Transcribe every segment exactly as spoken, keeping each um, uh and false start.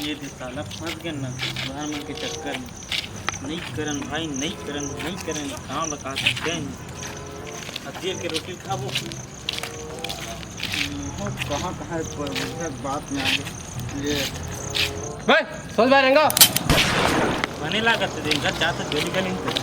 ये दे साला, फंस गेन ना घर मन के चक्कर में। नई करन भाई, नई करन, नई करन, काम बता सकते हैं। अब जेल के रोटी खाबो। हम्म, कहाँ कहाँ पर बात में आ गए ये। बे, सोच बाय रेंगा। बने लागत हे, रेंगा जात हे, गली गली में।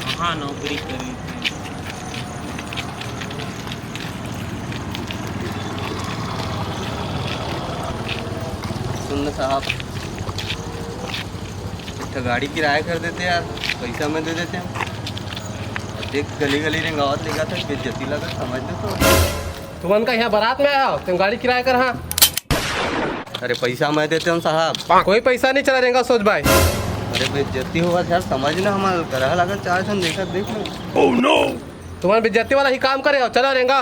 कहाँ नौकरी करी? सुन ना साहब, एक ठो गाड़ी किराया कर देते यार, पैसा मैं दे देते हूँ। देख, गली गली रेंगावत लेगा था, बेइज्जती लगा, समझ दे तो। तुमन का यहाँ बारात में आया हो, तुम गाड़ी किराया कर, हाँ। अरे, पैसा मैं देते हूँ साहब। कोई पैसा नहीं चला रेंगा, सोच बाय। अरे, बेइज्जती होगा यार, समझ ना, हमारा करा लगा चार सौ देखा, देख लो। तुम्हारे बेइज्जती वाला ही काम करे हो, चला रेंगा।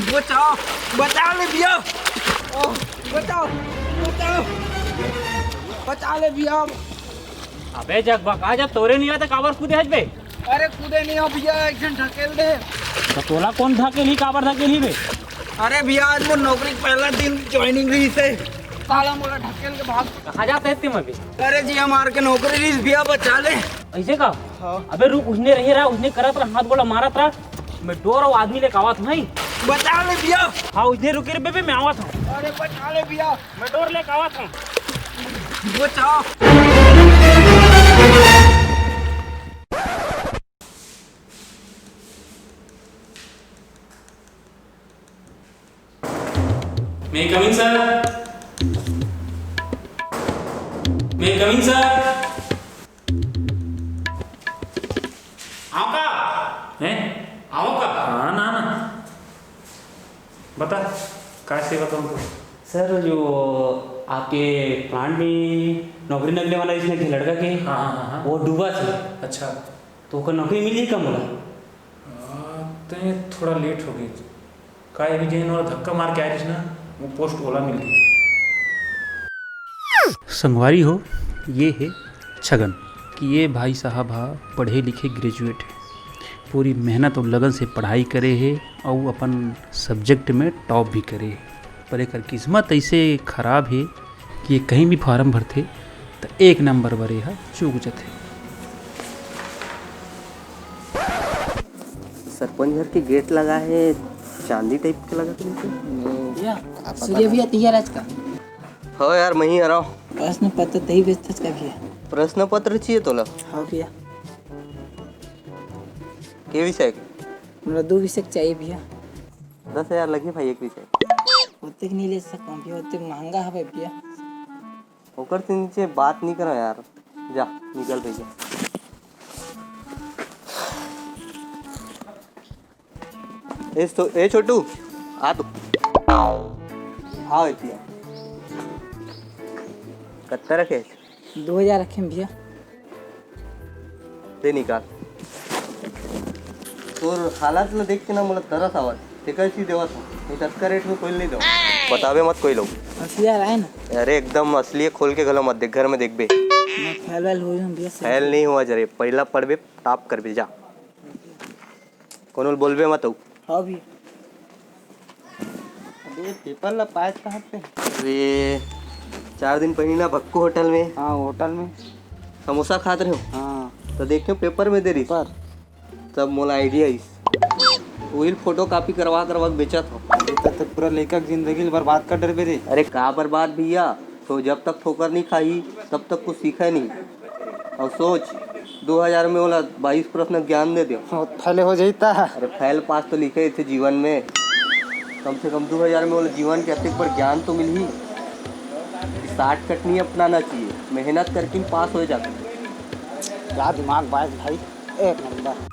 बचाओ, बचा ले भैया। ओ, बचाओ, बचाओ, बचा ले भैया। अबे जगबा का, जब तोरे नहीं आता काबर कूदे हस बे? अरे कूदे नहीं हो भैया, एक जन ढकेल दे। तो तोला कौन ढकेल ही, काबर ढकेल ही बे? अरे भैया, आज मोर नौकरी के पहला दिन ज्वाइनिंग रहिस हे, साला मोला ढकेल के भाग। कहाँ जाते हैं तुम अभी? अरे जी, हमार के नौकरी रहिस भैया, बचा ले। ऐसे का? हाँ। अबे रुक, उसने रहे रहा, उसने करत रहा, हाथ गोड़ा मारत रहा। मैं डोर अउ आदमी लेके आवत हूँ। बचा ले भैया। हाँ, उसने रुके रे बेबे, मैं आवत हूँ। अरे बचा ले भैया। मैं डोर लेके आवत हूँ। बचा। May I come in, sir? May I come in, sir? आओ का? हैं? आओ का? हाँ ना, ना। बता, काय सेवा करूँ तो? सर, जो आपके प्लांट में नौकरी लगने वाला इसने के लड़का के, हाँ, हाँ, हाँ, हाँ। वो डूबा था। अच्छा। तो ओकर नौकरी मिल जाई का मोला? हाँ, ते थोड़ा लेट हो गई। का अभी जेन वाला धक्का मार के आए रहिस ना, वो पोस्ट ओला मिल गई। संगवारी हो, ये हे छगन कि ये भाई साहब हा पढ़े लिखे ग्रेजुएट हे, पूरी मेहनत अउ लगन से पढ़ाई करे हे अउ अपन सब्जेक्ट में टॉप भी करे हे, पर एकर किस्मत ऐसे खराब हे कि ये कहीं भी फार्म भरथे त एक नंबर बर ये हा चूक जथे। सरपंच घर के गेट लगा हे, चांदी टाइप के लगत हे भैया। भैया, सूर्य भैया तैयार आज का? हो यार, मैं ही आ रहा हूँ। प्रश्न पत्र तही बेचतस का भैया? प्रश्न पत्र चाहिए तोला? हाँ भैया। के विषय के? हमरा दो विषय के चाहिए भैया। दस हजार लगही भाई, एक विषय। ओतेक नहीं ले सकता भैया, ओतेक महंगा हवे भैया। ओकर से नीचे बात नहीं करो यार, जा निकल भैया। ए, तो, ए छोटू, आ तो। हाँ, एतिया। कत्ता रखे? दो हजार रखे भैया। दे निकाल। तोर हालत ल देख के ना मोला तरस आवत, तेकर चीज देवत हूँ। नहीं तो अतका रेट में कोई नहीं दो। बतावे मत कोई लोग। असली यार आए ना। अरे एकदम असली है, खोल के घलो मत देख, घर में देखबे। मैं फैल वैल हो जाऊँ भैया, सही। फैल नहीं हुआ जरे, पहला पढ़बे, टॉप करबे, जा। कोनो ल बोलबे मत अउ। हाँ भी। अबे पेपर ला पाए कहाँ पे? अरे चार दिन पहले ना भक्कू होटल में। हाँ होटल में। समोसा खात रहे हो? हाँ। तो देखे पेपर में दे रही। पर तब मोला आइडिया इस। वही फोटो कॉपी करवा करवा के बेचत हो। अरे तो, तो पूरा लइका के जिंदगी ल बर्बाद कर डरबे रे। अरे का बर्बाद भैया, तो जब तक ठोकर नहीं खाई तब तक कुछ सीखे नहीं। और सोच, दो हजार में ओला बाईस प्रश्न ज्ञान दे दे। हाँ, फैले हो जाई ता। अरे फैल पास तो लिखे थे जीवन में, कम से कम दो हजार में ओला जीवन के अतिक बड़ ज्ञान तो मिलही। साठ कटनी अपनाना चाहिए, मेहनत करके ही पास हो जाता। क्या दिमाग बाज भाई, एक नंबर।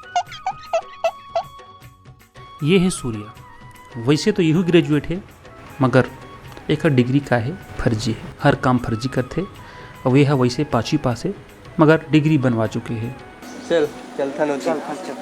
ये है सूर्या। वैसे तो यहू ग्रेजुएट है, मगर एकर डिग्री का है, फर्जी है। हर काम फर्जी करथे। अउ ये ह वैसे पाँचवीं पास है, मगर डिग्री बनवा चुके है। चल, चलथन ओती। चल, चल, चल।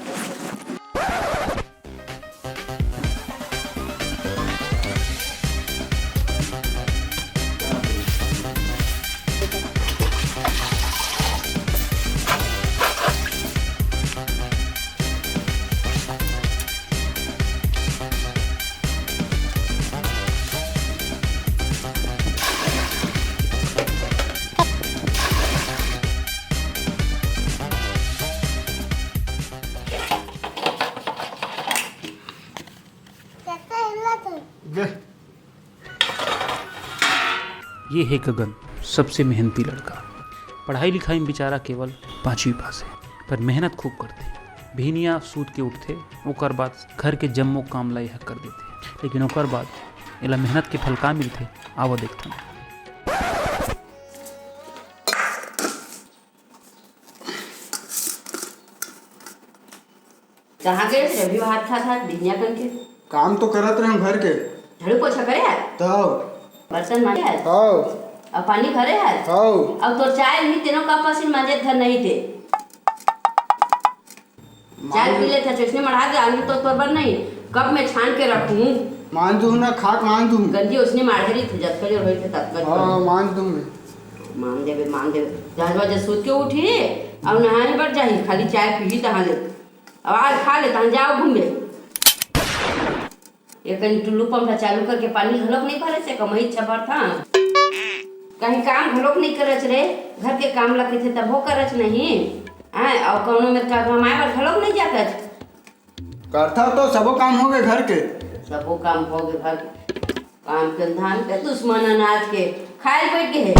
ये हे गगन, सबसे मेहनती लड़का। पढ़ाई लिखाई में बेचारा केवल पाँचवीं पास हे, पर मेहनत खूब करथे। बिहनिया सूत के उठथे, ओकर बाद घर के जम्मो काम ला एह कर देथे। लेकिन ओकर बाद एला मेहनत के फल का मिलथे, आवो देखथन। कहाँ गए थे? अभी भात खात खात बिहनिया कन के। काम तो करत रहे घर के। झाड़ू पोछा करे है? तब। बर्तन मांजे है? तब। अब पानी भरे है? तब। अब तोर चाय नहीं, तेनो का पसीन मांजे धर नहीं थे। चाय पी ले था, चोसने मढ़ा दे, आलू तो तोर बर नहीं, कप में छान के रखूं। मान दू ना, खाक मान दू। गंजी उसने माढ़े रही थे, जब कल होई थे तब कल। हाँ, मान दू मैं। मान देवे, मान देवे। जहाज बाजे सूत के उठी, अब नहाए बर जाही, खाली चाय पीही तहाँ ले। अब आज खा ले, तहाँ जाओ घूमे। ये कहीं टुल्लू पंप ला चालू करके पानी घलोक नहीं भरे से कमाई इच्छा भर था। कहीं काम घलोक नहीं करच रे, घर के काम ला कथे तभो करच नहीं। आय, और कौनो में का कमाए बर घलोक नहीं जातच। करथा तो सबो काम हो गए घर के। सबो काम हो गए घर के। काम के धान के दुश्मन अनाज के खाए बैठ गए है।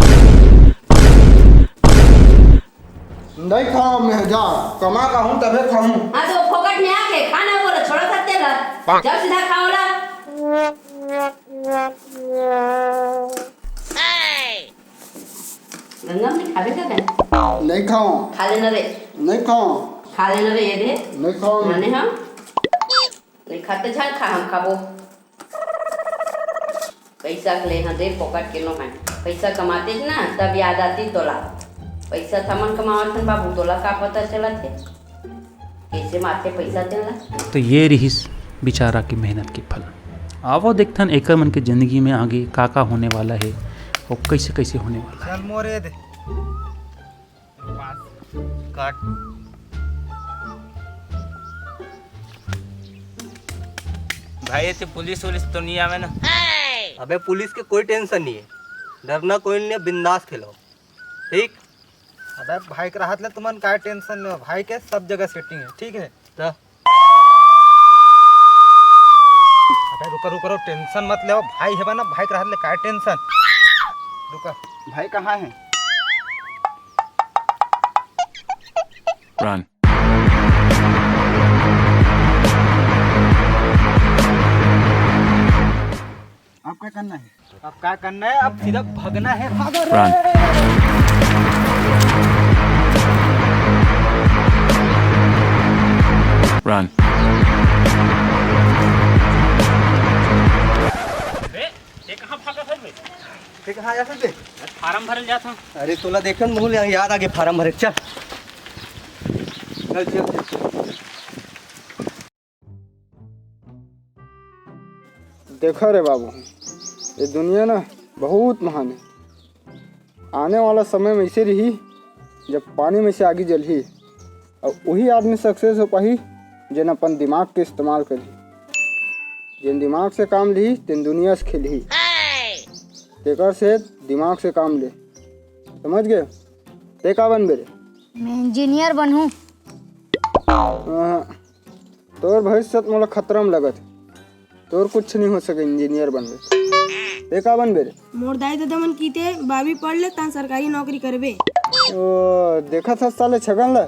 नहीं खाओ मैं, जा कमा का हूँ तबे खाऊँ। हाँ तो फोकट में आके खाना बोला, छोड़ा था तेला। जब सीधा खाओ ला। गंगा में खाबे का कहीं? नहीं खाओ। खा लेना रे। नहीं खाओ। खा लेना रे, ये दे। नहीं खाओ। माने हम नहीं खाते, झन खा, हम खाबो। पैसा के ले हाँ दे, फोकट के नो है। पैसा कमाते ना, तब याद आती तोला। पैसा थमन कमावत हन बाबू, तोला का पता चलत है? कैसे माथे पैसा चला? तो ये रिहिस बेचारा के मेहनत के फल। आवो देखथन एकर मन के जिंदगी में आगे का का होने वाला है और कैसे कैसे होने वाला है। चल मोरे दे। काट। भाई, ये पुलिस वुलिस तो नहीं आवे ना? अबे, पुलिस के कोई टेंशन नहीं है, डरना कोई नहीं है, बिंदास खेलो, ठीक? अबे, भाई के रहत ले तुमन काय टेंशन लो, भाई के सब जगह सेटिंग है, ठीक है? तो अबे रुका, रुका, रुका, टेंशन मत लेवा, भाई है ना, भाई के रहत ले काय टेंशन। रुका। भाई कहाँ है? Run। अब क्या करना है? अब क्या करना है? अब सीधा भगना है, भागो रे। Run। Run। बे, ये कहाँ भागत हस बे? ये कहाँ जात हस बे? फार्म भरे जात हँव। अरे तोला देखन मुँह ले याद आगे फार्म भरे, चल। चल, चल, चल, चल। देखा रे बाबू, ये दुनिया ना बहुत महान है। आने वाला समय में ऐसे रही, जब पानी में से आगी जलही, और वही आदमी सक्सेस हो पाही, जेन अपन दिमाग के इस्तेमाल करही। जेन दिमाग से काम लिही, तेन दुनिया से खेलही। तेकर से दिमाग से काम ले, समझ गए? ते का बनबे रे? मैं इंजीनियर बनहूँ। हाँ, तोर भविष्य मोला खतरा में लगत। तोर कुछ नहीं हो सके इंजीनियर बनबे। ते का बनबे रे? मोर दाई ददा मन कीते, "बारहवीं पढ़ ले, तान सरकारी नौकरी करबे।" ओ, देखत हस साले छगन ल,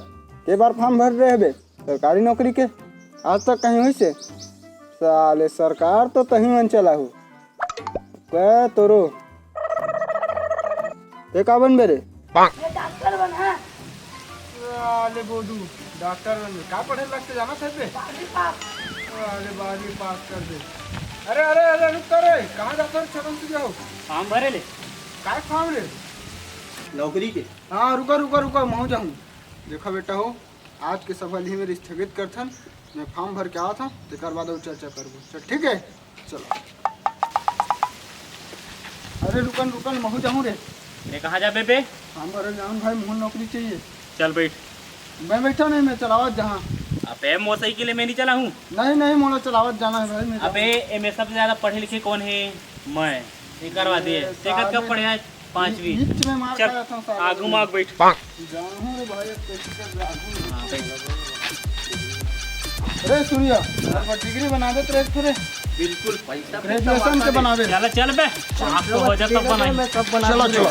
के बार फार्म भर रहे बे सरकारी नौकरी के? आज तक कहीं होइसे? साले सरकार तो तहीं मन चलाहू। बे तोरो। ते का बनबे रे? मैं डॉक्टर बना। साले बोडू, डॉक्टर बनबे। का पढ़े लगथे जाना सर बे? बारहवीं पास। अरे बारहवीं पास कर दे। अरे, अरे, अरे, रुक तो रे। कहाँ जाता रे छगन तू जाओ? फार्म भरे ले। काय फार्म रे? नौकरी के। हाँ, रुका, रुका, रुका, महूँ जाहूँ। देखा बेटा हो, आज के सभा ल इही मेर स्थगित करथन। मैं फार्म भर के आवत हँव, तेकर बाद अउ चर्चा करबो। चल, ठीक है, चलो। अरे रुकन, रुकन, महूँ जाहूँ रे। मैं कहाँ जाबे बे? फार्म भरे जाहूँ भाई, मोहन नौकरी चाहिए। चल बैठ। मैं बैठा नहीं, मैं चलावत जाहूँ। अबे मोटरसाइकिल मैं नहीं चलाहूँ। नहीं, नहीं, मोला चलावत जाना है भाई, मैं अबे जाहूँ। एमे सबसे ज्यादा पढ़े लिखे कौन है? मैं। ये करवा दिए। ये ते कतका साले पढ़े आज? पाँचवीं। बीच में मार चल, खाया था साले। आगू में आग बैठ। जाहूँ रे भाई, अब कैसे कर रहा हूँ? हाँ, बैठ। अरे सूर्या, एक बार डिग्री बना देते रहे थे रे। बिल्कुल पैसा पे ग्रेजुएशन के बनावे। चल चल बे, आप तो हो जा तब बनाई। चलो चलो।